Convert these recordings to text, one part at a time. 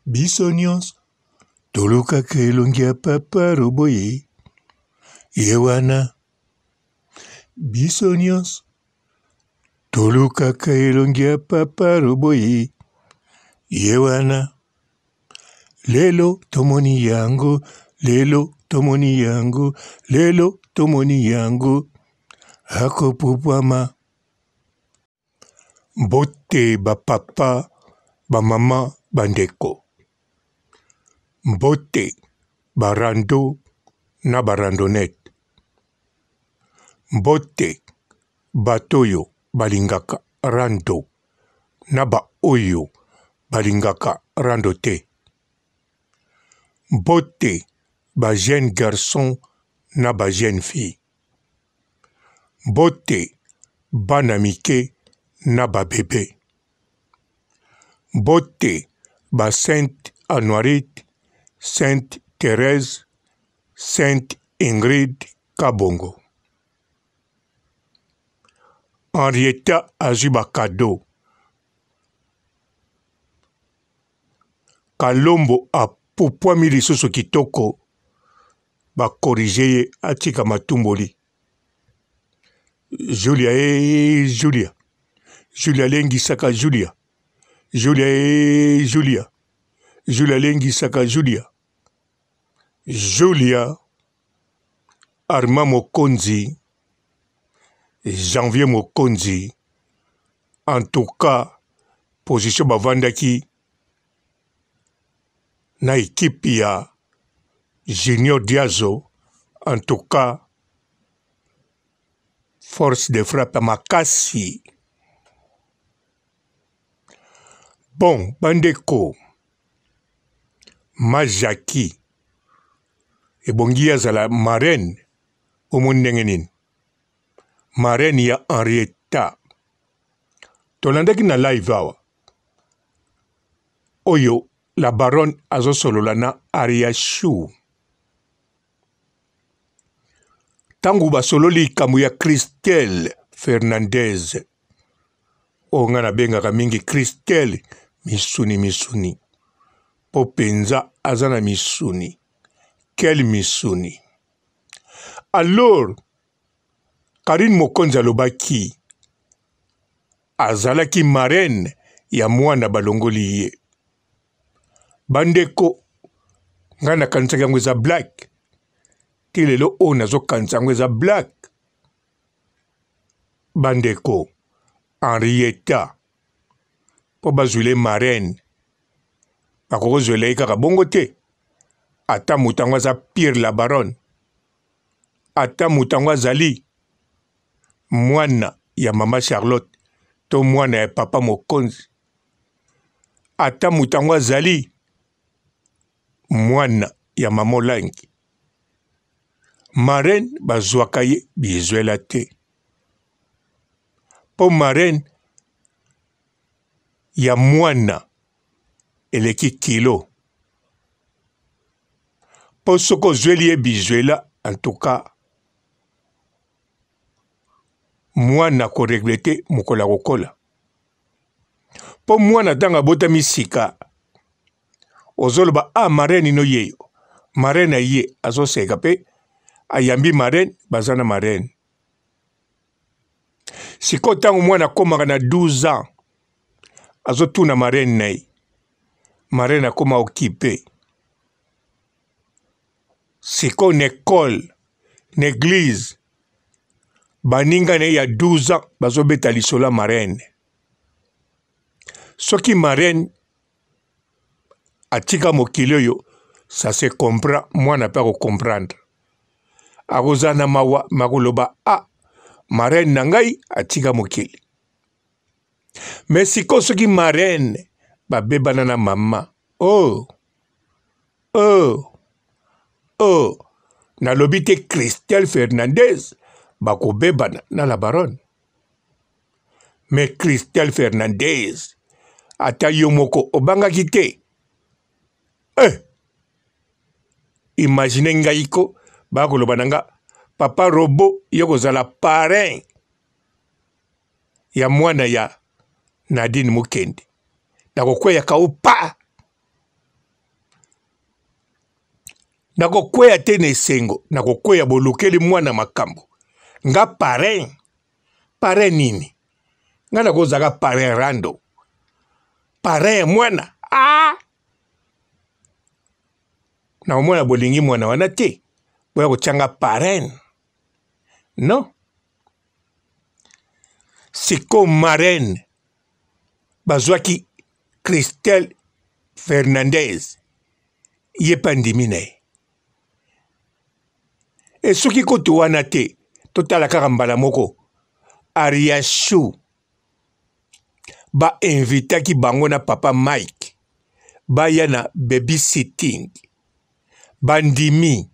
Biso nionso tolukaka elongi ya papa roboye ye wana biso nionso tolukaka elongi ya papa roboye ye wana lelo tomoni yango lelo tomoni yango lelo tomoni yango akopupwama Mbote ba papa, ba mama, ba ndeko. Mbote ba rando na ba randonnette. Mbote bato oyo balingaka rando na ba oyo balingaka rando te. Mbote ba jeunes garçons na ba jeunes filles. Mbote bana mike na ba bebe. Mbote ba sainte Anuarite, sainte Therèse, sainte Ingrid Kabongo. Henrietta azwi ba cadeaux. Kalombo apupwami lisusu kitoko ba corriger ye atika matumboli. Julia ee Julia, Julia alengisaka Julia, Julia ee Julia, Julia alengisaka Julia, Julia Armand Mokonzi, Janvier Mokonzi, en tout cas position bavandaki na equipe ya Junior Diazo en tout cas force de frappe ya makasi. Bon bandeko, ma Jackie ebongi ye azala marraine, omoni ndenge nini? Marraine ya Henrietta. Tolandaki na live awa oyo la baronne azosolola na Ariachou. Ntango basololi likambo ya Christelle Fernandez, oyo ngai nabengaka mingi Christelle misuni misuni, mpo mpenza aza na misuni. Quel misuni! Alors Carine Mokonzi alobaki azalaki marraine ya mwana balongoli ye. Bandeko, ngai nakanisaki yango eza blague, ti lelo oyo nazokanisa yango eza blague. Bandeko, Henrietta mpo bazwile marraine bakokozwela ye kaka bongo te, ata moto yango aza pire la baronne ata moto yango azali mwana ya mama Charlotte to mwana ya papa Mokonzi, ata moto yango azali mwana ya mama Olangi, marraine bazwaka ye bizwela te, mpo marraine ya mwana eleki kilo. Mpo soki ozweli ye bizwela en tout cas mwana ako regretter mokolo akokola. Mpo mwana ntango abotami sika ozoloba ah marraine no yeyo, marraine aye azoseka mpe ayambi marraine, baza na marraine. Sikoyo ntango mwana akomaka na 12 ans azotuna marraine na ye, marraine akoma okipe. Sikoyo na ecole, na eglise, baninga na ye ya 12 ans bazobeta lisolo ya marraine. Soki marraine atika mokili oyo, ça se comprend, mwana pe ako comprendre. Akozala na mawa makoloba ah marraine na ngai atika mokili. Mais sikoyo soki marraine babebana na mama, oh oh oh, nalobi te Christelle Fernandez bakobebana na la baronne. Mais Christelle Fernandez ata yo moko obangaki te eh! Imagine ngai ko bakoloba na nga papa robot yo kozala parrain ya mwana ya Nadine Mukendi, nakokweya kao pa. Nakokweya te na esengo, nakokweya bolukeli mwana makambo. Nga parrain, parrain nini? Nga nakozaka parrain rando. Parrain ya mwana, ah! Nakomona bolingi mwana wana te, boya kotia nga parrain. Non. Siko marraine bazwaki Christelle Fernandez ye mpe andimi na ye. Esuki kutu wana te, totala kaka mbala moko Ariachou ba invitaki bango na papa Mike baya na baby sitting, bandimi.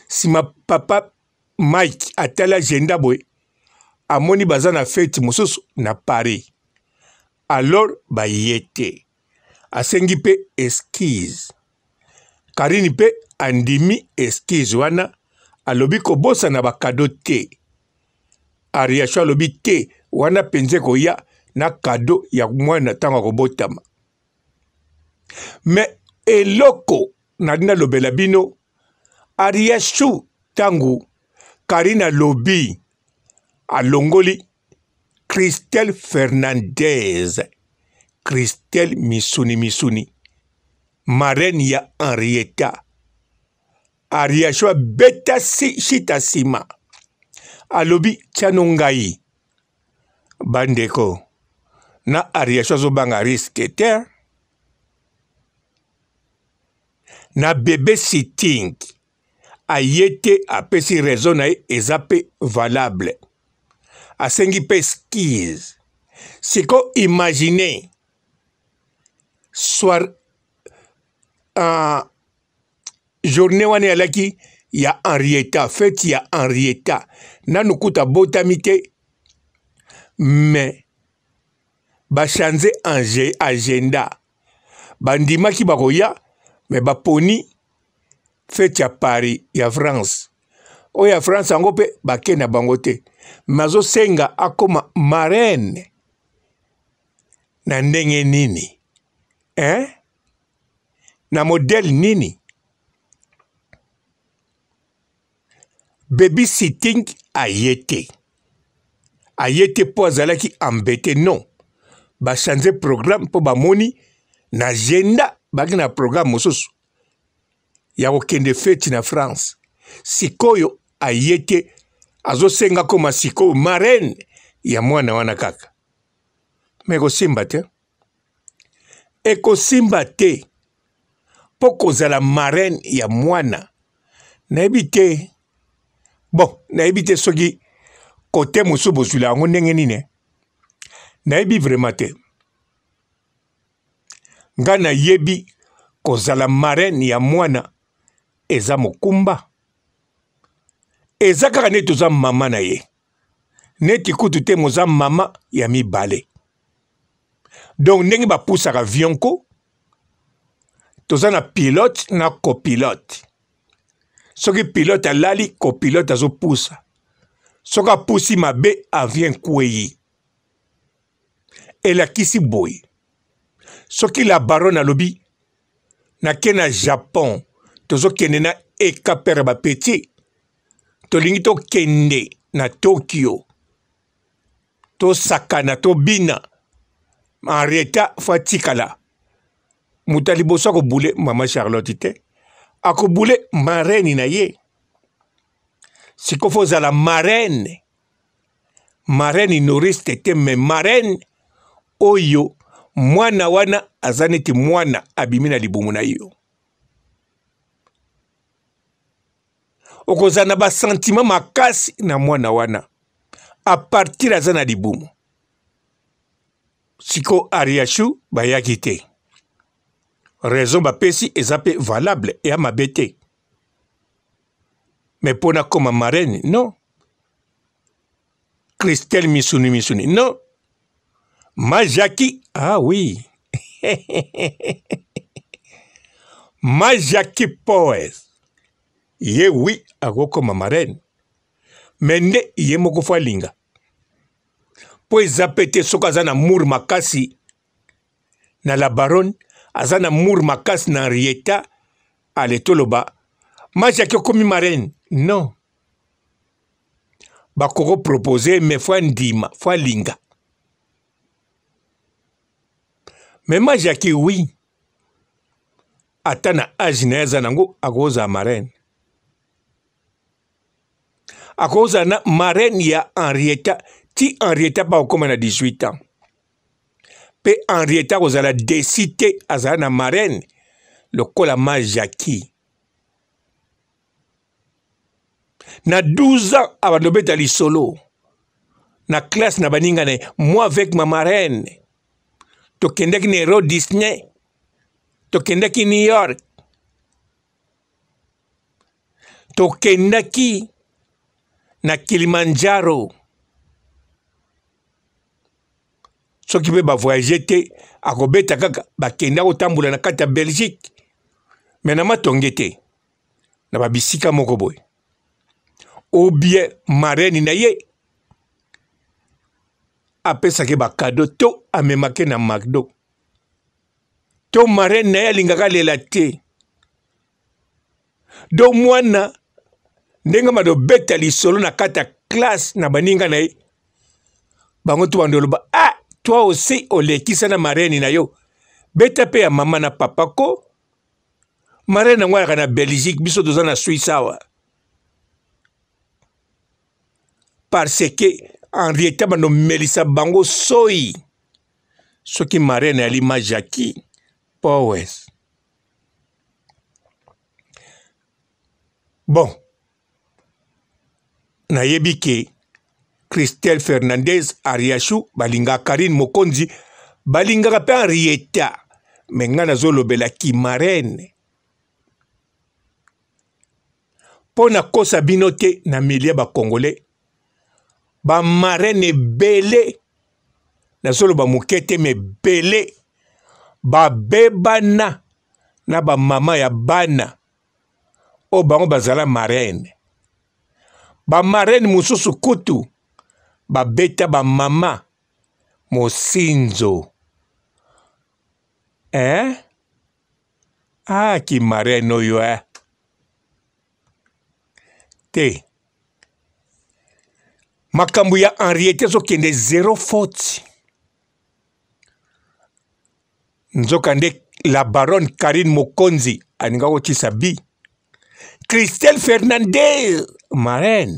Sima papa Mike atali agenda boye amoni baza na feti mosusu na Paris, alors baye te. Asengi mpe excuse. Carine mpe andimi excuse wana, alobi kobosana ba cadeau te. Ariachou alobi te, wana mpenza ekoya na cadeau ya mwana ntango akobotama. Mais eloko nalingi nalobela bino, Ariachou ntango Carine alobi alongoli Christelle Fernandez, Christelle misuni misuni, marraine ya Henrietta. Ariachou abeta si shita sima, alobi tiano ngai. Bandeko na Ariachou azobanga risque te na bebe sitting aye te apesi raison na ye eza pe valable asengi pe excuse siko imagine soir journée wana eyalaki ya Henrietta, feti ya Henrietta nanu kutu abotami te mais ba change agenda bandimaki bakoya mais baponi feti ya Paris ya France oyo ya France yango mpe bake na bango te mais azosenga akoma marraine na ndenge nini hein? Na modèle nini? Baby sitting aye te, aye te mpo azalaki embete non, ba changer programme mpo bamoni na agenda baki na programme mosusu ya kokende feti na France. Sikoyo aye te, azosenga koma sikoyo marraine ya mwana wana kaka, me ekosimba te, ekosimba te mpo kozala marraine ya mwana nayebi te. Bon, nayebi te soki kote mosusu bozwila yango ndenge nini, nayebi vraiment te. Nga nayebi kozala marraine ya mwana eza mokumba, eza kaka neti oza mama na ye, neti kutu te moza mama ya mibale. Donc ndenge bapusaka avion ko, toza na pilote na copilote. Soki pilote alali, copilote azopusa. Soki apusi mabe, avion ekweyi. Elakisi boye, soki la baronne alobi nake na Japon, tozokende na ekapere ba petit, tolingi tokende na Tokyo, tosakana tobina, Henrietta fo atikala moto ya liboso akobule mama Charlotte te, akobule marraine na ye. Sikoyo fo ozala marraine, marraine nourrice te, mais marraine oyo mwana wana aza neti mwana abimi na libumu na yo. Okozala na ba sentiment makasi na mwana wana a partir aza na libumu. Siko Ariachou bayaki te, raison bapesi eza pe valable, eya mabe te, mais mpo nakoma marraine non. Christelle misuni misuni non. Ma Jackie ah oui Ma Jackie Poes ye oui akokoma marraine mais nde ye moko fo alinga mpo eza pe te soki aza na amour makasi na la baronne, aza na amour makasi na Henrietta, ale toloba Ma Jackie okomi marraine? Non. Bakoko proposer mais faut andima, faut alinga. Mais ma Jackie oui. Ata na age na ye aza nango akozala marraine. Akozala na marraine ya Henrietta ti Henrietta pa okoma na 18 ans. Pe Henrietta akozala desi te azala na marraine lokola ma Jackie. Na 12 ans abanda obeta lisolo na classe na baninga na ye, moi avec ma marraine tokendaki na Euro Disney, tokendaki New York, tokendaki na Kilimanjaro. Soki mpe bavoyage te akobeta kaka bakenda kotambola na kati ya Belgique, me na matonge te na babisika moko boye, ou bien marraine na ye apesaki bakado to amemaki na McDo, to marraine na ye alingaka alela te. Do mwana ndenge bando beta lisolo na kati ya classe na baninga na ye, bango to bando loba ah, toi aussi olekisa na marraine na yo, beta pe ya mama na papa ko. Marraine yango ayaka na Belgique, biso toza na Suisse awa. Parce que Henrietta bando melisa bango soyi soki marraine ali ma Jackie Powes. Bon, nayebi ke Christelle Fernandez, Ariachou balingaka Karine Mokonzi, balingaka pe Henrietta, me ngai nazolobela kimarene mpo nakosa bino te. Na milie ba Congolais ba marraine ebele, nazoloba moke te, me ebele babebana na ba mama ya bana oyo bango bazala marraine. Ba marraine mosusu kutu babeta ba mama mosinzo eh? Ah, ki marraine oyo eh? Te, makambo ya Henriette ezokende zero faute. Nzokande la baronne Karine Mokonzi alinga kotisa bi Christelle Fernandez marraine,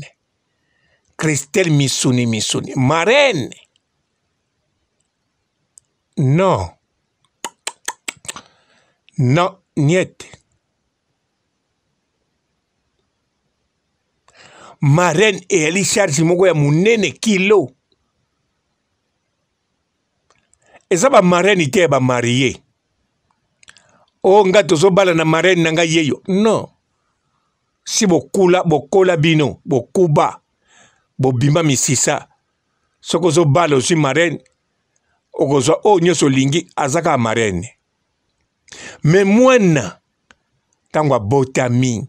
Christelle misuni misuni marraine. Non, non, niet. Marraine eyali charge moko ya monene kilo. Eza ba marraine te ya ba marie. O nga tozobala na marraine na ngai yeyo. Non. Si bokula, bokola bino, bokuba, bobima misisa. Soki ozobala ozwi marraine, okozwa oyo nyonso olingi, aza kaka marraine. Me mwana ntango abotami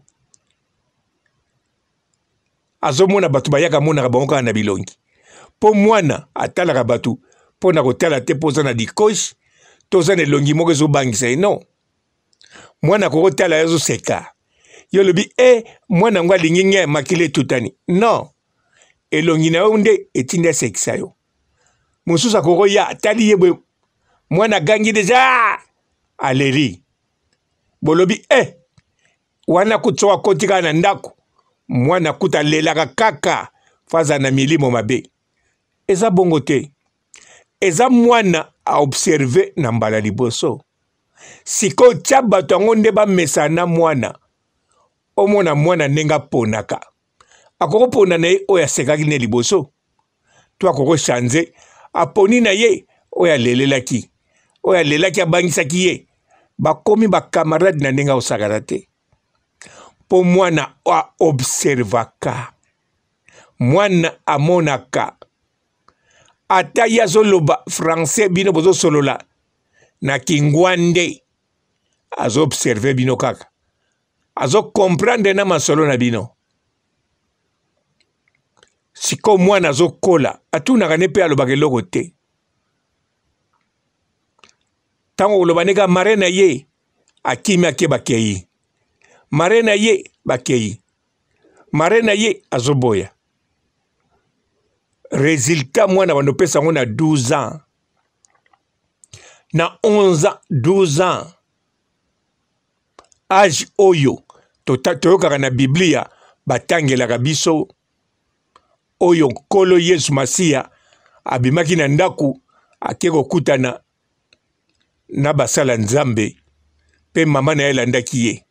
azomona bato bayaka, amonaka bango kaka na bilongi, mpo mwana atalaka bato mpo na kotala te mpo oza na dikoche to oza na elongi moko ezobangisa ye. Non, mwana akoki kotala ye azoseka, yo olobi e mwana yango alingi ngai, makila etutani. Non, elongi na yo nde etindi asekisa yo. Mosusu akoki koya atali ye boye, mwana agangi deja, aleli, bolobi e wana kutu soki akoti kaka na ndako mwana kutu alelaka kaka fo azala na milimo mabe. Eza bongo te, eza mwana aobserve na mbala liboso. Sikoyo tia bato yango nde bamesana na mwana, omona mwana ndenge aponaka. Akoki kopona na ye oyo asekaki nde liboso, to akoki kochange aponi na ye oyo alelelaki, oyo alelaki abangisaki ye, bakomi bakamarade na ndenge akosakana te. Mpo mwana aobservaka, mwana amonaka, ata ye azoloba français bino bozosolola na kingwande, azoobserve bino kaka, azokomprendre na masolo na bino. Sikoyo mwana azokola, atunaka ne mpe alobaka eloko te. Ntango koloba ndenge mare na ye akimi ake bakei, mare na ye Bakei. Marraine na ye azoboya. Resultat mwana bando pesa yango na 12 ans. Na 11 ans, 12 ans. Age oyo toyokaka na Biblia batangelaka biso oyo Nkolo Yesu Masiya abimaki na ndako ake kokutana na basala Nzambe mpe mama na ye alandaki ye.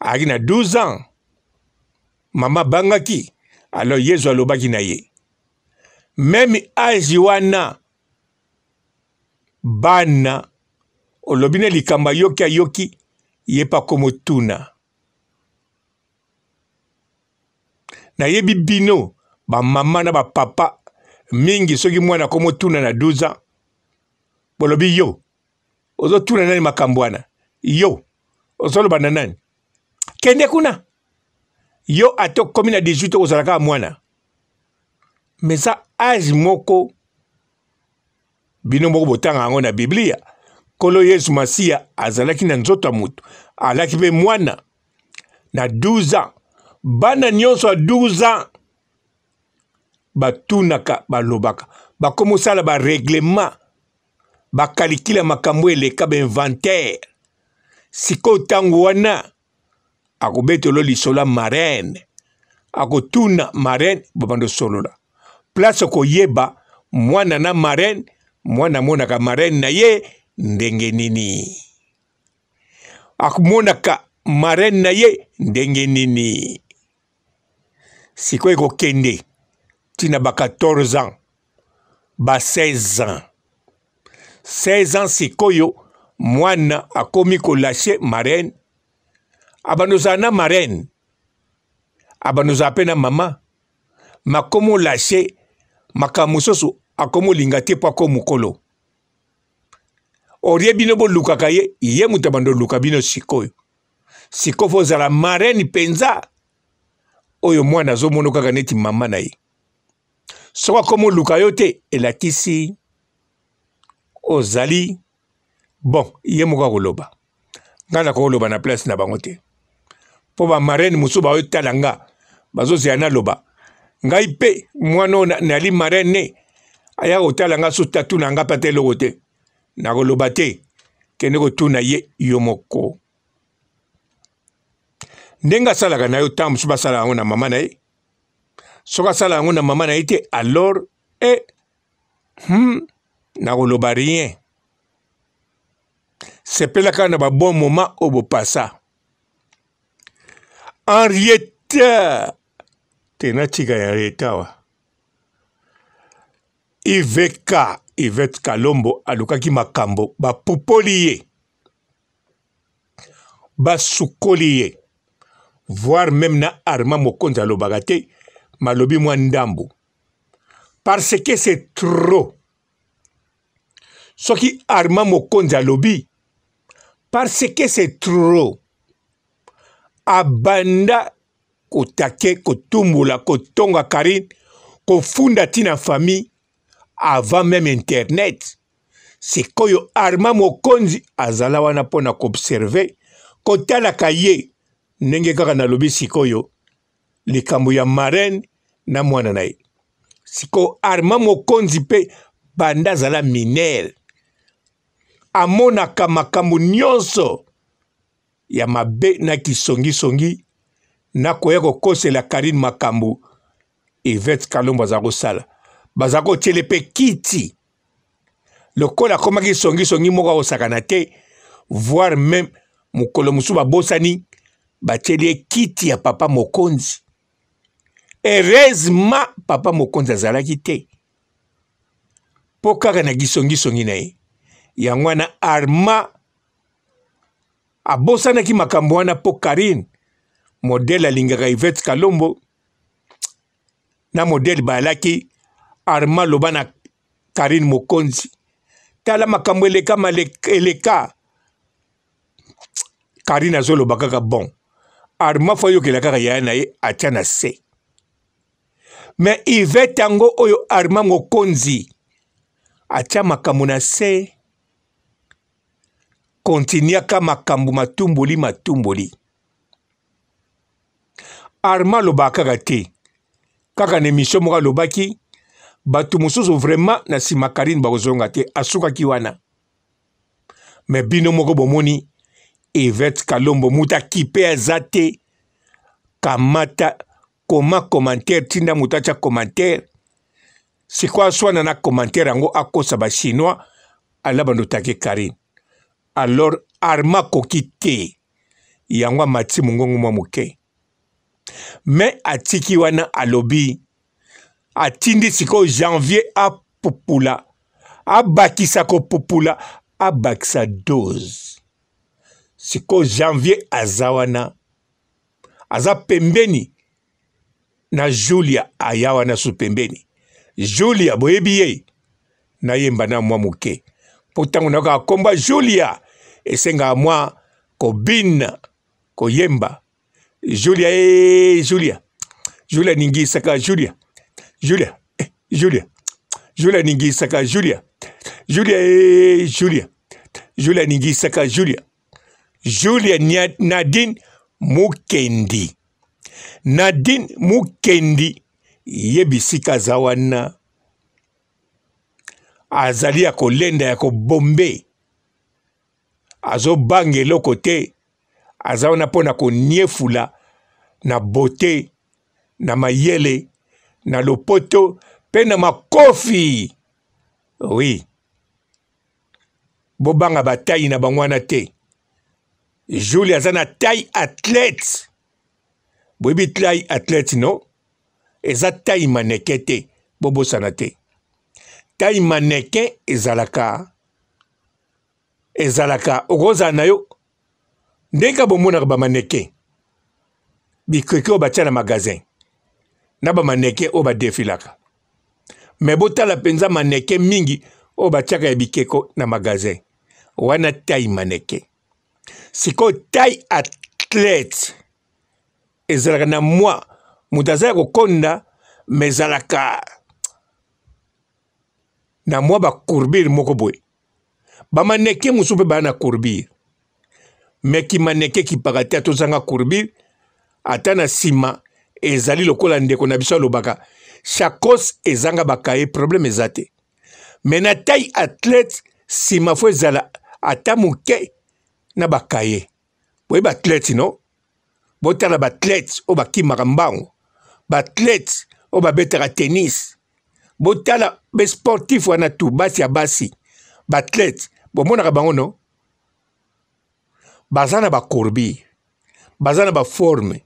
Ayaki na 12 ans, mama abangaki, alors Yesu alobaki na ye meme age wana bana olobi na likambo ayoki ayoki ye mpe akomotuna. Nayebi bino ba mama na ba papa mingi soki mwana akomotuna na 12 ans bolobi yo ozotuna nani makambo wana, yo ozoloba na nani, kende kuna, yo ata okomi na 18 okozala kaka mwana. Mais eza age moko bino moko botanga yango na Biblia. Nkolo Yesu Masiya azalaki na nzoto ya moto, alaki mpe mwana na 12 ans. Bana nyonso ya 12 ans batunaka, balobaka, bakomosala ba reglement, bakalikila makambo eleka, ba inventaire. Sikoyo ntango wana akobetelo lisolo ya marraine, akotuna marraine, babanda osolola place okoyeba mwana na marraine, mwana amonaka marraine na ye ndenge nini, amonaka marraine na ye ndenge nini. Sikoyo ekokende ntina ba 14 ans, ba 16 ans. 16 ans sikoyo mwana akomi kolashe marraine, abanda ozala na marraine, abanda ozala mpe na mama, makomi olashe makambo mosusu akomi olinga te mpo akomi mokolo. Orie bino bolukaka ye, ye moto abanda oluka bino sikoyo. Sikoyo fo ozala marraine mpenza oyo mwana azomono kaka neti mama na ye. Soki akomi oluka yo te, elakisi ozali bon, ye moko akoloba. Ngai nakoloba na place na bango te, mpo ba marraine mosusu baotala nga, bazozela naloba. Ngai mpe mwana oyo nali marraine ne aya kotala nga, so tatuna nga mpe ata eloko te, nakoloba te, kende kotuna ye yo moko. Ndenge asalaka na yo, ntango mosusu basala yango na mama na ye. Soki asala yango na mama na ye te, alors nakoloba rien. Sepela kaka na ba bon moment oyo bopasa. Henriette te, natika ya Henriette awa. IVK, Yvette Kalombo alukaki makambo, bapupoli ye, basukoli ye, voire même na Armand Mokonzi alobaka te, malobi mwa ndambu, parce que c'est trop. Soki Armand Mokonzi alobi, parce que c'est trop, abanda kotake, kotumbola, kotonga Carine, kofunda tina famille avant même internet. Sikoyo Armand Mokonzi azala wana mpo na koobserve, kotalaka ye ndenge kaka nalobi sikoyo likambo ya marraine na mwana na ye. Sikoyo Armand Mokonzi mpe banda azala mineur amonaka makambo nyonso ya mabe na kisongisongi na koya kokosela Carine makambo Yvette Kalombo aza kosala, baza kotiele mpe kiti lokola akomaki songisongi moko akosakana te, voire meme mokolo mosusu babosani batieli ye kiti ya papa mokonzi. Heureusement papa mokonzi azalaki te, mpo kaka na kisongisongi na ye yango wana Armand abosanaki makambo wana, mpo Carine modèle alingaka Yvette Kalombo na modèle bayalaki Armand loba na Carine Mokonzi, tala makambo eleka maleka eleka. Carine azoloba kaka bon, Armand fo ayokela kaka yaya na ye atia na se. Mais Yvette yango oyo Armand Mokonzi atia makambo na se, kontinuaka makambo matumboli matumboli. Armand alobaka kaka te. Kaka na emission moko alobaki bato mosusu vraiment na nsima Carine bakozonga te, asukaki wana. Mais bino moko bomoni Yvette Kalombo moto akipe aza te, kamata koma commentaire, tinda moto atya commentaire. Sikoyo aswana na commentaire yango akosa ba chinois ala bando take Carine. Alors Armand akoki te, yango amati mongongo mwa moke. Mais atiki wana alobi atindi sikoyo Janvier apupula, abakisa kopupula, abakisa dose. Sikoyo Janvier aza wana, aza pembeni na Julia, aya wana su pembeni. Julia boyebi ye, nayemba na mwa moke mpo ntango nayokaka nkombo ya Julia esengaka mwa kobina koyemba. Julia ee eh, Julia Julia ningisaka Julia Julia eh, Julia Julia ningisaka Julia Julia ee eh, Julia Julia ningisaka Julia Julia Nadine Mukendi Nadine Mukendi ye bisika aza wana azali ya kolenda ya kobombe azobanga eloko te aza wana mpo na koniefula na beaute na mayele na lopoto mpe na makofi oui bobanga bataille na bango wana te Julie aza na taille athlète boyebi taille athlète no eza taille mannequin te bobosana te taille mannequin ezalaka ezalaka okozala na yo ndenge bomonaka bamaneke bikeke oyo batya na magasin na bamaneke oyo badefilaka me botala mpenza maneke mingi oyo batiaka ya bikeko na magasin wana taille maneke sikoyo taille athlète ezalaka na mwa moto aza ya kokonda me ezalaka na mwa bacourbure moko boye bamaneke mosusu mpe baya na courbure me kimaneke ekipaka te ata ozanga courbure ata na nsima ezali lokola ndeko na biso alobaka chacos ezanga bakaye problème eza te me na taille athlète nsima fo ezala ata moke na bakaye boyebi athlète no botala baathlète oyo bakimaka mbango baathlète oyo babetaka tennis botala basportif wana tu basi ya basi baathlète bomonaka bango no baza na bacourbure baza na baforme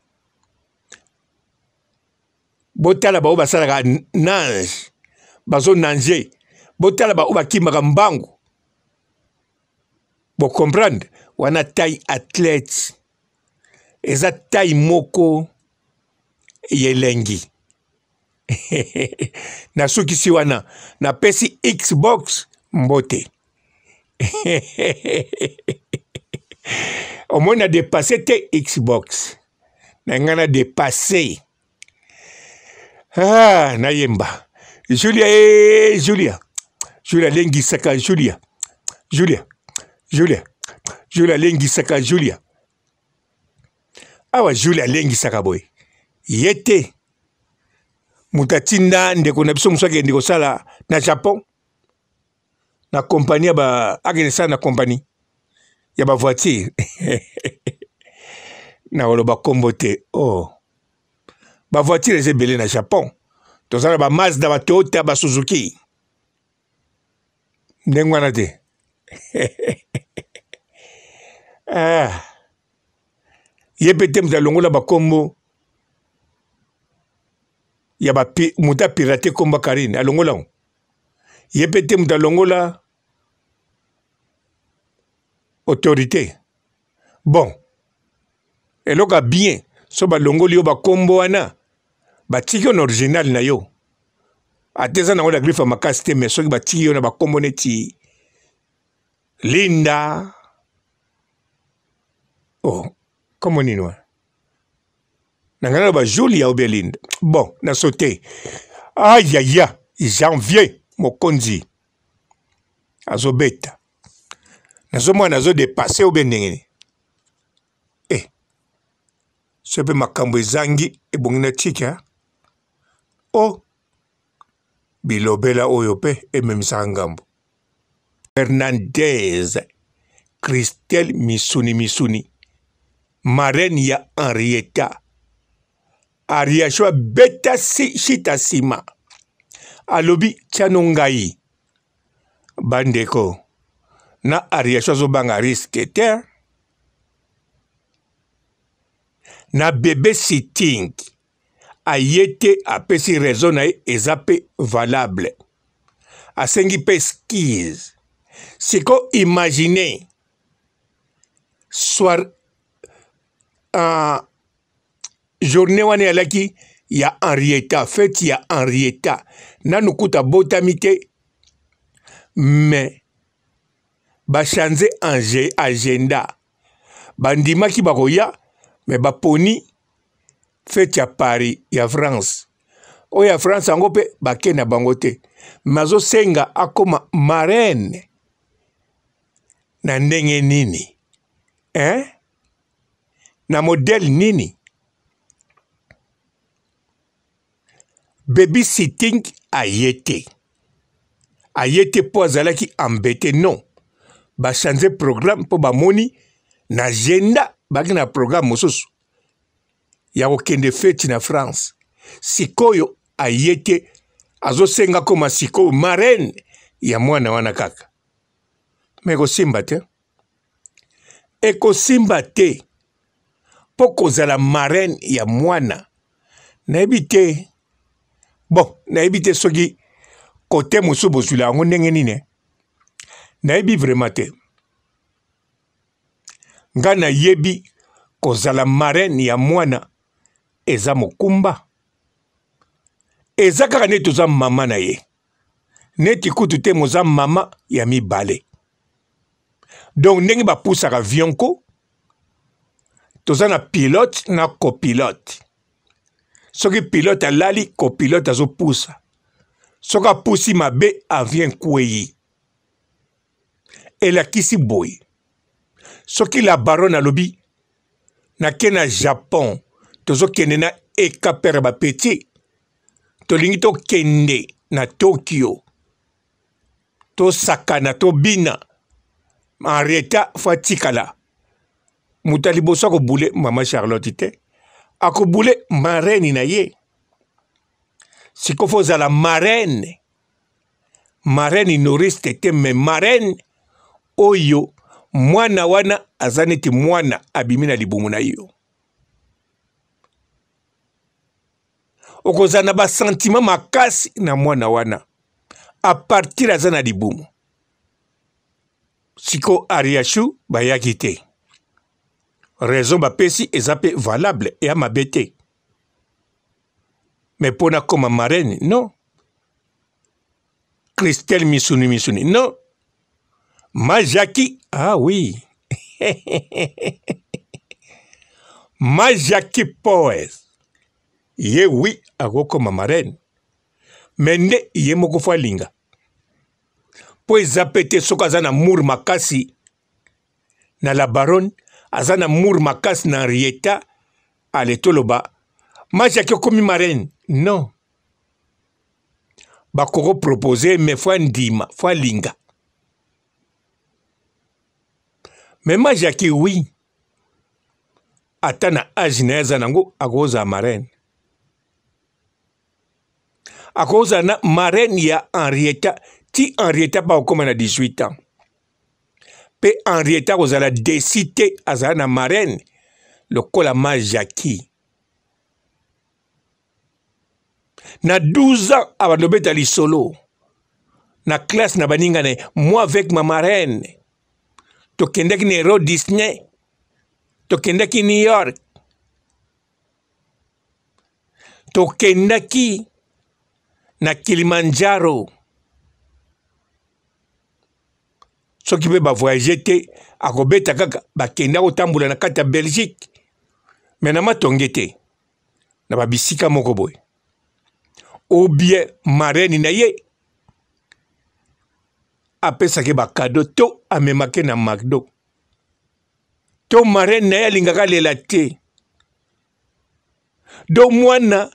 botala baoyo basalaka nage bazo nage botala baoyo bakimaka mbangu bocomprendre wana taille athlète eza taille moko ya elengi nasukisi wana napesi xbox mbote omoni na depasse te xbox na ngai na depasse ah, nayemba julia e eh, julia julia alengisaka julia julia julia julia alengisaka julia awa julia alengisaka boye ye te moto atinda ndeko na biso mosusu akende kosala na japon na kompani ya ba akende sala na kompani ya ba voiture nakoloba nkombo te oh ba voiture eza ebele na japon toza na ba mazda ba toyota ba suzuki ndenge wana te ah. ye mpe te moto alongola bakombo ya moto apirate nkombo ya karine alongola yango ye mpe te moto alongola autorité bon eloko ya bien so balongoli yo bakombo wana batiki yo na original na yo ata eza nango na griffe ya makasi te mais soki batiki yo na bakombo neti linda oh kombo nini wana na ngai naloba julia ou bien linda bon na saute ayaya janvier mokonzi azobeta nazomona nazo depasse ou bien ndenge nini eh. Soki mpe makambo ezangi ebongi na tika o oh, bilobela oyo mpe ememisaka ngambo. Fernandez Christelle misuni misuni marraine ya Henrietta Ariachou abeta si shita nsima alobi tiano ngai bandeko na Ariachou azobanga risque te na bebe sitting aye te apesi raison na ye eza mpe valable asengi mpe skis siko imagine soir journée wana eyalaki ya Henrietta feti ya Henrietta nanu kutu abotami te mais bachange agenda bandimaki bakoya me baponi feti ya Paris ya France oyo ya France yango mpe bake na bango te me azosenga akoma marraine na ndenge nini hein? Na modèle nini? Baby sitting aye te. Aye te mpo azalaki embete non. Ba changer programme mpo bamoni na agenda baki na programme mosusu ya kokende feti na France. Sikoyo aye te azosenga koma sikoyo marraine ya mwana wana kaka. Mais ekosimba te. Ekosimba te mpo kozala marraine ya mwana nayebi te bon nayebi te soki kote mosusu bozwila yango ndenge nini nayebi vraiment te ngai nayebi kozala marraine ya mwana eza mokumba eza kaka neti oza mama na ye neti kutu te moza mama ya mibale donc ndenge bapusaka avion ko toza na pilote na copilote soki pilote alali copilote azopusa soki apusi mabe avion ekwei elakisi boye soki la baronne alobi nake na japon tozokende na ekapere bapeti tolingi tokende na tokyo tosakana tobina henrietta fo atikala moto ya liboso akobule mama charlotte te akobule marraine na ye sikoyo fo ozala marraine marraine nouriste te me marraine oyo mwana wana aza neti mwana abimi na libumu na yo okozala na basentiment makasi na mwana wana a partir aza na libumu siko ariashu bayaki te raison bapesi eza mpe valable eya mabe te me mpo nakoma marraine non christelle misuni misuni non ma jackie ah oui ma jackie poes ye oui akokoma marraine me nde ye moko fo alinga mpo eza mpe te soki aza na mour makasi na la baronne aza na mour makasi na henrietta ale toloba ma jackie okomi marraine non bakoko propose me fo andima fo alinga me ma jackie oui ata na age na ye aza nango akozala marraine akozala na marraine ya henrietta ti henrietta mpe akokoma na 18 ans mpe henrietta akozala desi te azala na marraine lokola ma jackie na 12 ans abanda obeta lisolo na classe na baninga na ye moi avec ma marraine tokendaki na Euro Disney tokendaki New York tokendaki na Kilimanjaro soki mpe bavoyage te akobeta kaka bakenda kotambola na kati ya Belgique me na matonge te na babisika moko boye ou bien marraine na ye apesaki bakado to amemaki na macdo to marraine na ye alingaka alela te. Donc mwana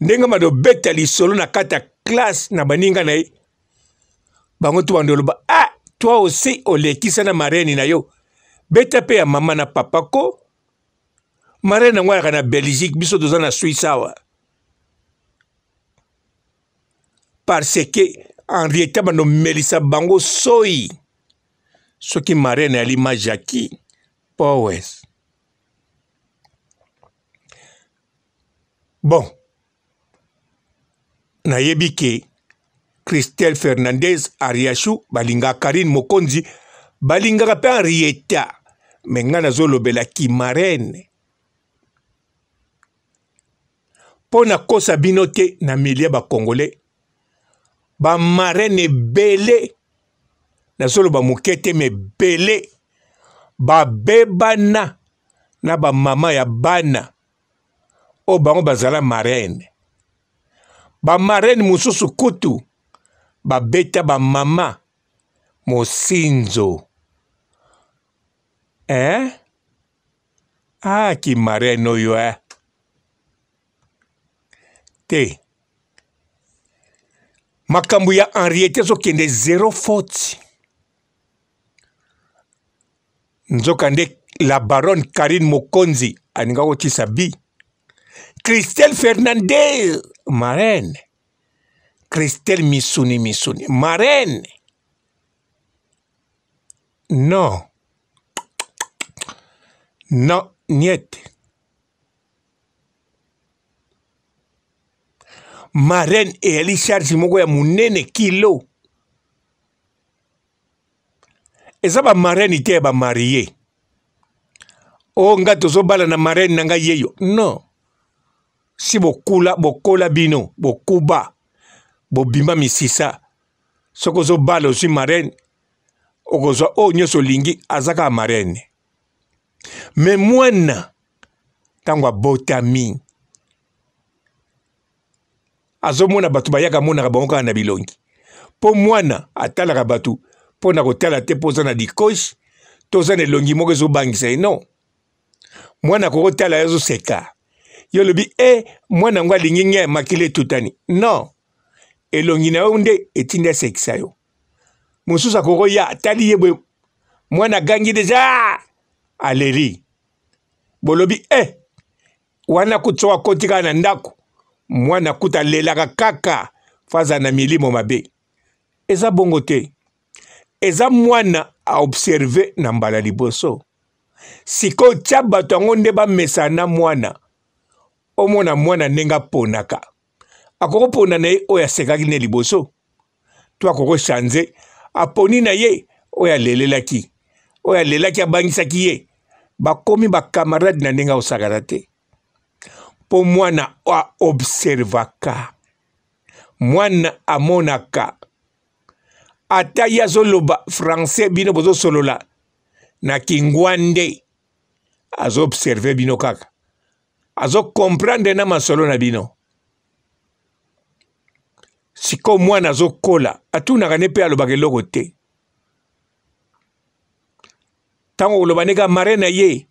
ndenge bando beta lisolo na kati ya classe na baninga na ye, bango to bando loba, ah, toi aussi olekisa na marraine na yo, beta pe ya mama na papa ko. Marraine yango ayaka na Belgique, biso toza na Suisse awa. Parce que Henrietta bando melisa bango soyi soki marraine ali ma Jackie Powes. Bon, nayebi ke Christelle Fernandez, Ariachou balingaka Carine Mokonzi, balingaka mpe Henrietta, me ngai nazolobela kimarene mpo nakosa bino te. Na milie ba Congolais ba marraine ebele, nazoloba moke te, me ebele babebana na bamama ya bana oyo bango bazala marraine. Ba marraine mosusu kutu babeta bamama mosinzo, eh? Ah, ki marraine oyo, eh? Te, makambo ya Henriette ezokende zero faute. Nzokande la baronne Carine Mokonzi alinga kotisa bi Christelle Fernandez marraine, Christelle misuni misuni marraine, non non niet. Marraine eyali charge moko ya monene kilo. Eza ba marraine te ya ba marie. O nga tozobala na marraine na ngai yeyo. Non. Si bokula, bokola bino, bokuba, bobima misisa. Soki ozobala ozwi marraine, okozwa oyo nyonso olingi, aza kaka marraine. Me mwana ntango abotami azomona bato bayaka, amonaka bango kaka na bilongi, mpo mwana atalaka bato mpo na kotala te mpo oza na dikoshi to oza na elongi moko ezobangisa ye. Non, mwana akoki kotala ye azoseka, yo olobi e mwana yango alingi ngai, makila etutani. Non, elongi na yo nde etindi asekisa yo. Mosusu akoki koya atali ye boye, mwana agangi deja, aleli, bolobi e wana kutu soki akoti kaka na ndako, mwana kutu alelaka kaka, faza na milimo mabe. Eza bongo te, eza mwana aobserve na mbala liboso. Sikoyo tia bato yango nde bamesana na mwana, omona mwana ndenge aponaka. Akokopona na ye oyo asekaki nde liboso, to akokochange aponi na ye oyo alelelaki, oyo alelaki abangisaki ye, bakomi bakamarade na ndenge akosakana te. Mpo mwana aobservaka, mwana amonaka, ata ye azoloba français, bino bozosolola na kingwande, azoobserve bino kaka, azokomprendre na masolo na bino. Sikoyo mwana azokola, atunaka ne mpe alobaka eloko te. Ntango koloba ndenge mare na ye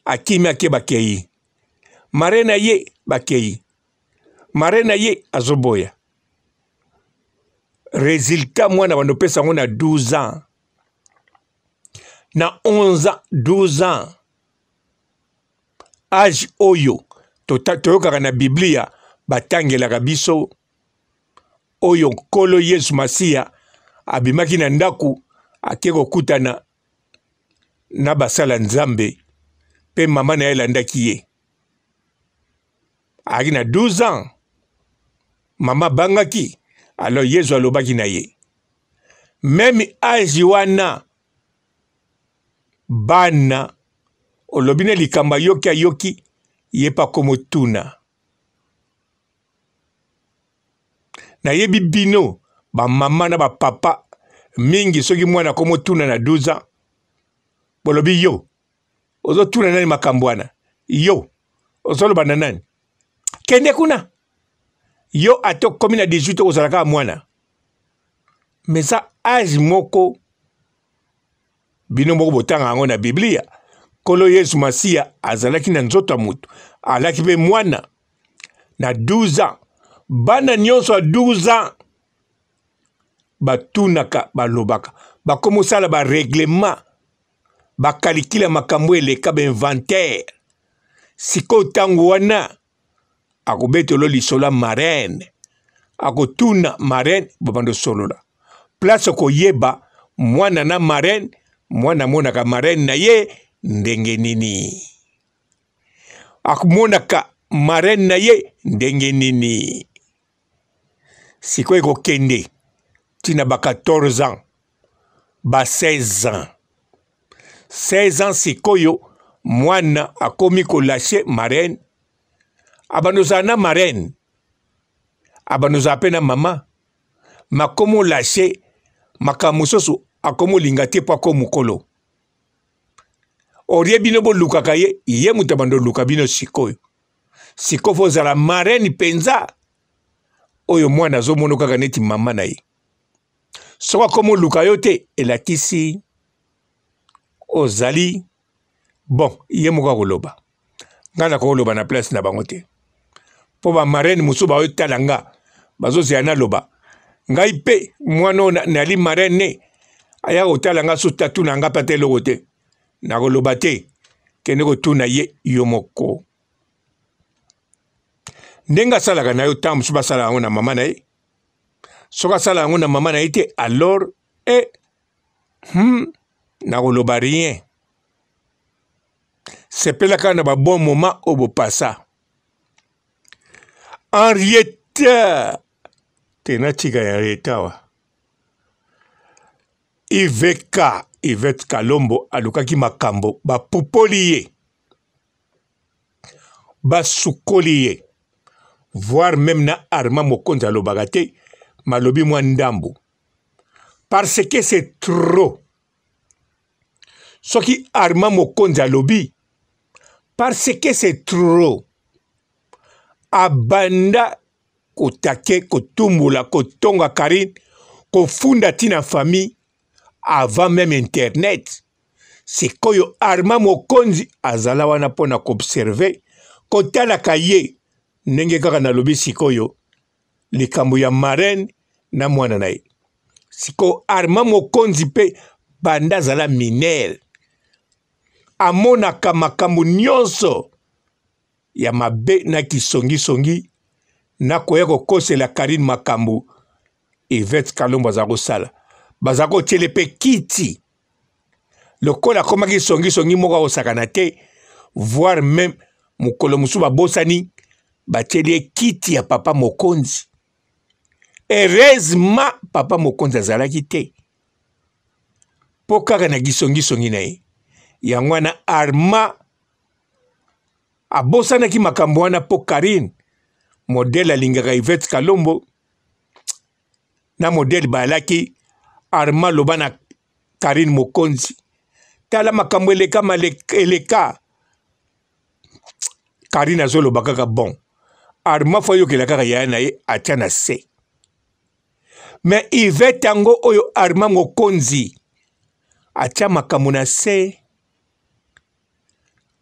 akimi ake, bakei mare na ye, bakei mare na ye, azoboya. Resultat, mwana bando opesa yango na 12 ans, na 11 ans, 12 ans, age oyo toyokaka na Biblia batangelaka biso, oyo Nkolo Yesu Masiya abimaki na ndako ake kokutana na basala Nzambe, mpe mama na ye alandaki ye. Ayaki na 12 ans, mama abangaki, alors Yesu alobaki na ye meme age wana, bana olobi na likambo ayoki, ayoki ye mpe akomotuna. Nayebi bino bamama na bapapa mingi, soki mwana akomotuna na 12 ans, bolobi yo ozotuna nani makambo wana, yo ozoloba na nani, kende kuna, yo ata okomi na 18 okozala kaka mwana. Mais eza age moko bino moko botanga yango na Biblia. Nkolo Yesu Masiya azalaki na nzoto ya moto, alaki mpe mwana na 12 ans. Bana nyonso ya 12 ans batunaka, balobaka, bakomosala ba reglement, bakalikila makambo eleka, ba inventaire. Sikoyo ntango wana akobetelo lisolo ya marraine, akotuna marraine, babanda osolola place okoyeba mwana na marraine, mwana amonaka marraine na ye ndenge nini, amonaka marraine na ye ndenge nini. Sikoyo ekokende ntina ba 14 ans, ba 16 ans, 16 ans sikoyo mwana akomi kolashe marraine, abanda ozala na marraine, abanda ozala mpe na mama, makomi olashe makambo mosusu akomi olinga te mpo akomi mokolo. Orie bino bolukaka ye, ye moto abanda oluka bino sikoyo. Sikoyo fo ozala marraine mpenza oyo mwana azomono kaka neti mama na ye. Soki akomi oluka yo te, elakisi ozali bon. Ye moko akoloba, ngai nakoloba na place na bango te, mpo ba marraine mosusu baotala nga, bazozela naloba. Ngai mpe mwana oyo nali marraine ne aya kotala nga, susu tatuna nga mpe ata eloko te, nakoloba te, kende kotuna ye yo moko. Ndenge asalaka na yo, ntango mosusu basala yango na mama na ye. Soki asala yango na mama na ye te, alors nakoloba rien. Sepela kaka na ba bon moment oyo bopasa. Henriette te, natika ya Henriette awa. IVK, Yvette Kalombo alukaki makambo, bapupoli ye, basukoli ye, voire même na Armand Mokonzi alobaka te, malobi mwa ndambu, parce que c'est trop. Soki Armand Mokonzi alobi, parce que c'est trop, abanda kotake, kotumbola, kotonga Karine, kofunda tina famille avant même internet. Sikoyo Armand Mokonzi azala wana mpo na koobserve, kotalaka ye ndenge kaka nalobi sikoyo likambo ya marraine na mwana na ye. Sikoyo Armand Mokonzi mpe banda azala minere, amonaka makambo nyonso ya mabe na kisongisongi na koya kokosela Karine makambo Yvette Kalombo aza kosala. Baza kotiele mpe kiti lokola akomaki songisongi moko akosakana te, voire même mokolo mosusu babosani batieli ye kiti ya papa mokonzi. Heureusement papa mokonzi azalaki te, mpo kaka na kisongisongi na ye. Yango wana Armand abosanaki makambo wana, mpo Karine modèle alingaka Yvette Kalombo na modèle bayalaki. Armand loba na Karine Mokonzi, tala makambo eleka eleka. Karine azoloba kaka bon, Armand fo ayokela kaka yaya na ye atia na se. Mais Yvette yango oyo Armand Mokonzi atia makambo na se,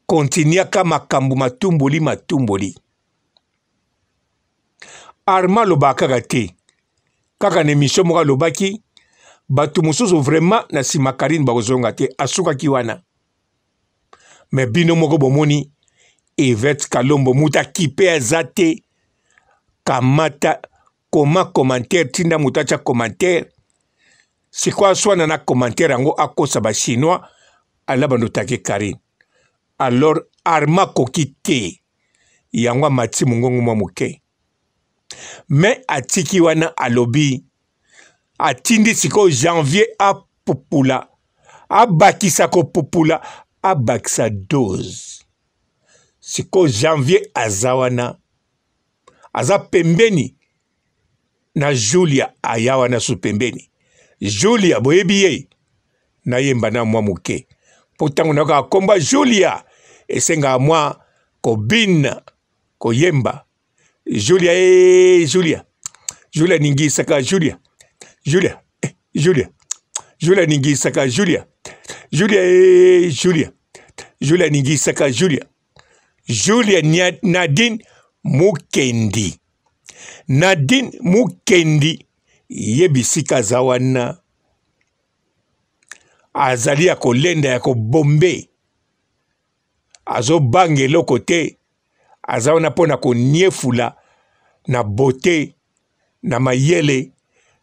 kontinuaka makambo matumboli matumboli. Armand alobaka kaka te, kaka na emission moko alobaki bato mosusu vraiment na nsima Karine bakozonga te, asukaki wana. Me bino moko bomoni Yvette Kalombo moto akipe aza te, kamata koma commentaire, tinda moto atya commentaire. Sikoyo aswana na commentaire yango, akosa ba chinois ala bando take Karine. Alors Armand akoki te, yango amati mongongo mwa moke, me atiki wana, alobi atindi sikoyo Janvier apupula, abakisa kopupula, abakisa dose. Sikoyo Janvier aza wana, aza pembeni na Julia, aya wana su pembeni Julia, boyebi ye, nayemba na mwa moke mpo ntango nayokaka komba Julia esengaka mwa kobina koyemba Julia e Julia, Julia ningisaka Julia, Julia Julia, Julia ningisaka Julia, Julia e Julia. Julia aningisaka Julia. Julia Nadine Mukendi. Nadine Mukendi ye bisika aza wana azali ya kolenda ya kobombe azobanga eloko te aza wana mpo na koniefula na bote na mayele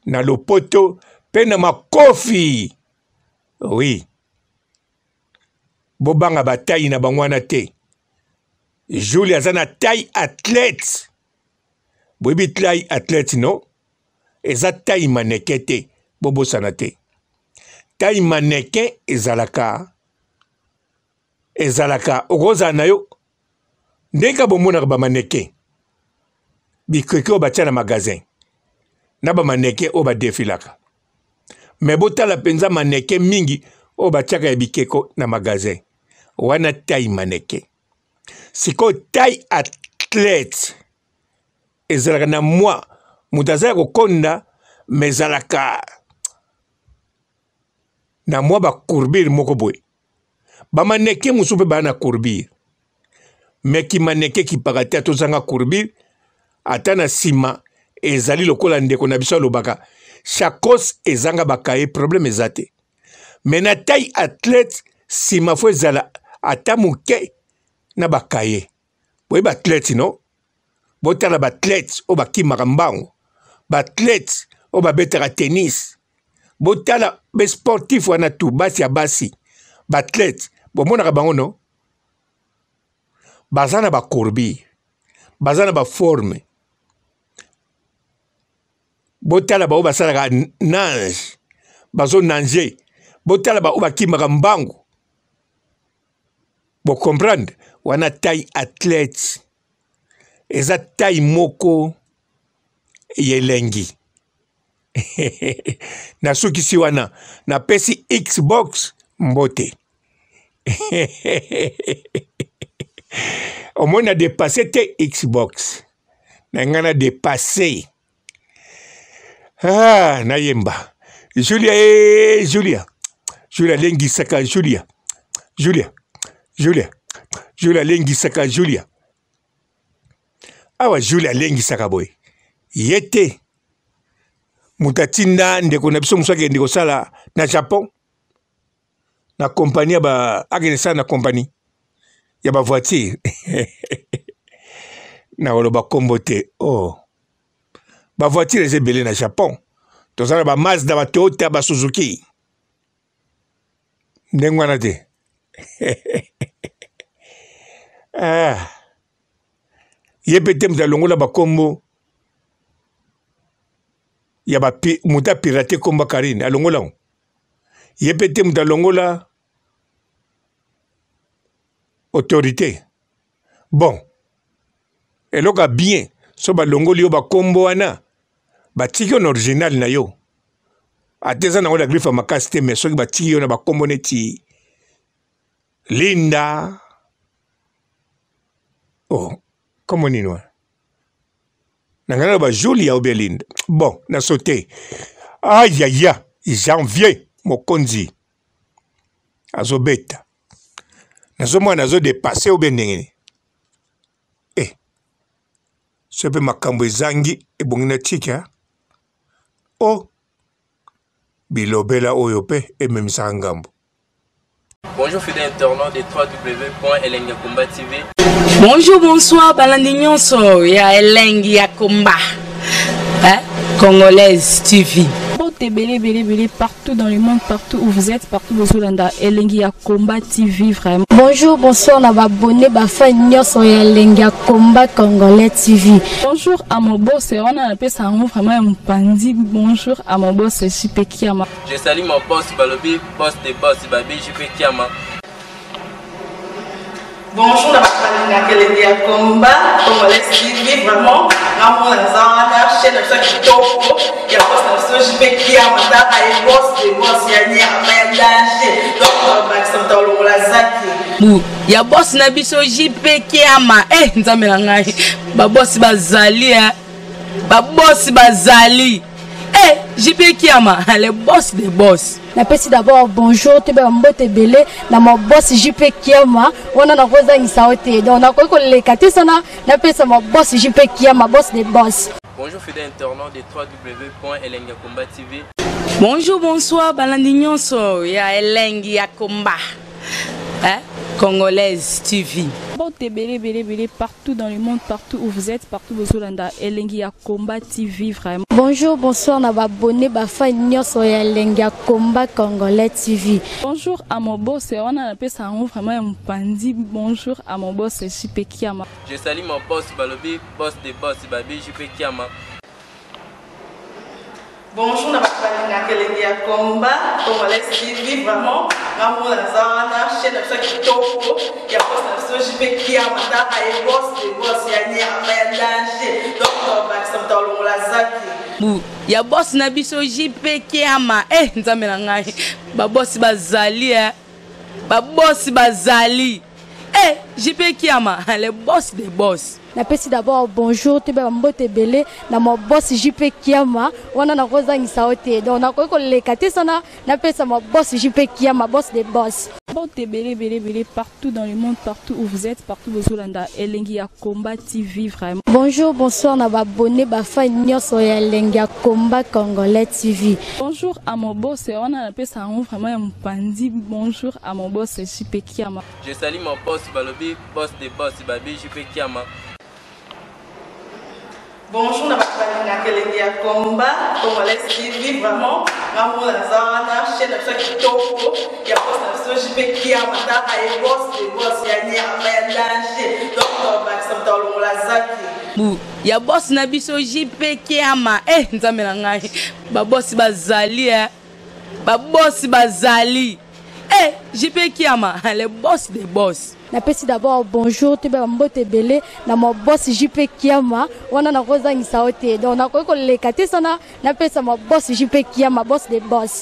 na lopoto mpe na makofi oui bobanga bataille na bango wana te julie aza na taille athlète boyebi taille athlète no eza taille mannequin te bobosana te taille mannequin ezalaka ezalaka okozala na yo ndenge kaka bomonaka bamaneke bikeke oyo batya na magasin na bamaneke oyo badefilaka me botala mpenza maneke mingi oyo batiaka ya bikeko na magasin wana tai maneke sikoyo tai athlète ezalaka na mwa moto aza ya kokonda me ezalaka na mwa bacourbure moko boye bamaneke mosusu mpe baya na courbure me kimaneke ekipaka te ata ozanga courbure ata na nsima ezali lokola ndeko na biso alobaka chacos ezanga bakaye problème eza te me na taille athlète nsima fo ezala ata moke na bakaye boyebi athlète no botala baathlète oyo bakimaka mbango baathlète oyo babetaka tennis botala basportif wana tu basi ya basi baathlète bomonaka bango no baza na bacourbure baza na baforme botala baoyo basalaka nage bazo nage botala baoyo bakimaka mbangu bo comprendre wana taille athlète eza taille moko ya elengi nasukisi wana napesi xbox mbote omoni na depasse te xbox na ngai na depasse Ah, nayemba Julia e eh, Julia Julia alengisaka Julia Julia Julia Julia alengisaka Julia awa Julia alengisaka boye ye te moto atinda ndeko na biso mosusu akende kosala na Japon na kompani ya ba akende sala na kompani ya ba voiture nakoloba nkombo te oh ba voiture eza ebele na japon toza na ba mazda ba toyota ba suzuki ndenge wana te ah. ye mpe te moto alongola bakombo ya ba moto apirate kombo ya karine alongola yango ye mpe te moto alongola autorité bon eloko ya bien so balongoli yo bakombo wana batiki yo na original na yo ata eza nango na griffe ya makasi te mais soki batiki yo na bakombo neti linda oh kombo nini wana na ngai naloba julia ou bien linda bon na saute ayaya janvier mokonzi azobeta nazomona nazo depasse ou bien ndenge nini eh soki mpe makambo ezangi ebongi na tika o oh, bilobela oyo mpe ememisaka ngambo Bonjour fidèles internautes de www.elengiyakomba TV. Bonjour, bonsoir, balandi nyonso ya Elengi ya Komba. Hein? Congolaise TV. Mbote ebele ebele ebele partout dans le monde, partout où vous êtes, partout bozolanda Elengi ya Combat TV vraiment. Bonjour, bonsoir na ba abonné ba fan nyonso ya Elengi ya Combat Congolais TV. Bonjour à mon boss, wana napesa yango vraiment ya mopanzi. Bonjour à mon boss JP Kiama. Je salue mon boss balobi boss de boss babi JP Kiama. Bonjour na bato balingaka elengi ya combat congolais TV vraiment ngamona naza wana chaîne na biso ya kitoko ya boss na biso JP Kiama tala ye boss de boss ya nyama ya danger donc bakisa moto alongola zaki bu ya boss na biso JP Kiama eh nzambe na ngai ba boss bazali eh ba boss bazali. Eh, JP Kiama, le boss des boss. Napesi d'abord bonjour toyeba mbote ebele na ma boss JP Kiama wana nakozangisa yo te, donc nakoki koleka te sana napesa ma boss JP Kiama, boss des boss. Bonjour fidèles internautes de www.elengiyakomba TV. Bonjour, bonsoir balandi nyonso ya Elengi ya Komba, hein? Congolaise TV. Mbote ebele ebele ebele partout dans le monde, partout où vous êtes, partout bozolanda Elengi ya Combat TV vraiment. Bonjour, bonsoir na babone bafan nyonso ya Elengi ya Combat Congolais TV. Bonjour à mon boss, wana napesa yango vraiment ya mopandi. Bonjour à mon boss JP Kiama. Je salue mon boss balobi boss de boss babi JP Kiama. Bonjour na bato balingaka Elengi ya Combat Congolais TV, vraiment ngamona naza wana chaîne na biso ya kitoko ya boss na biso JP Kiama, taka ye boss de boss ya nyama ya danger, donc bakisa moto alongola zaki Bu ya boss na biso JP Kiama. Eh, nzambe na ngai, babosi bazali, eh. Babosi bazali. Eh, JP Kiama, le boss des boss. Napesi d'abord bonjour toyeba mbote ebele na ma boss JP Kiama wana nakozangisa yo te, donc nakoki koleka te sana napesa ma boss JP Kiama, boss des boss. Mbote ebele ebele ebele partout dans le monde, partout où vous êtes, partout bozolanda Elengi ya Combat TV vraiment. Bonjour, bonsoir na babone bafan nyonso ya Elengi ya Combat Congolais TV. Bonjour à mon boss, wana napesa yango vraiment ya mopandi. Bonjour à mon boss JP Kiama. Je salue mon boss balobi boss de boss babi JP Kiama. Bonjour na bato balingaka Elengi ya Combat Congolais TV, vraiment ngamona naza wana chaîne na biso ya kitoko ya boss na biso JP Kiama, taka ye boss de boss ya nyama ya danger, donc bakisa moto alongola zaki Bu ya boss na biso JP Kiama. Eh, nzambe na ngai, babosi bazali, eh. Babosi bazali. Eh, JP Kiama, le boss des boss. Napesi d'abord bonjour toyeba mbote ebele na ma boss JP Kiama wana nakozangisa yo te, donc nakoki koleka te sana napesa ma boss JP Kiama, boss des boss.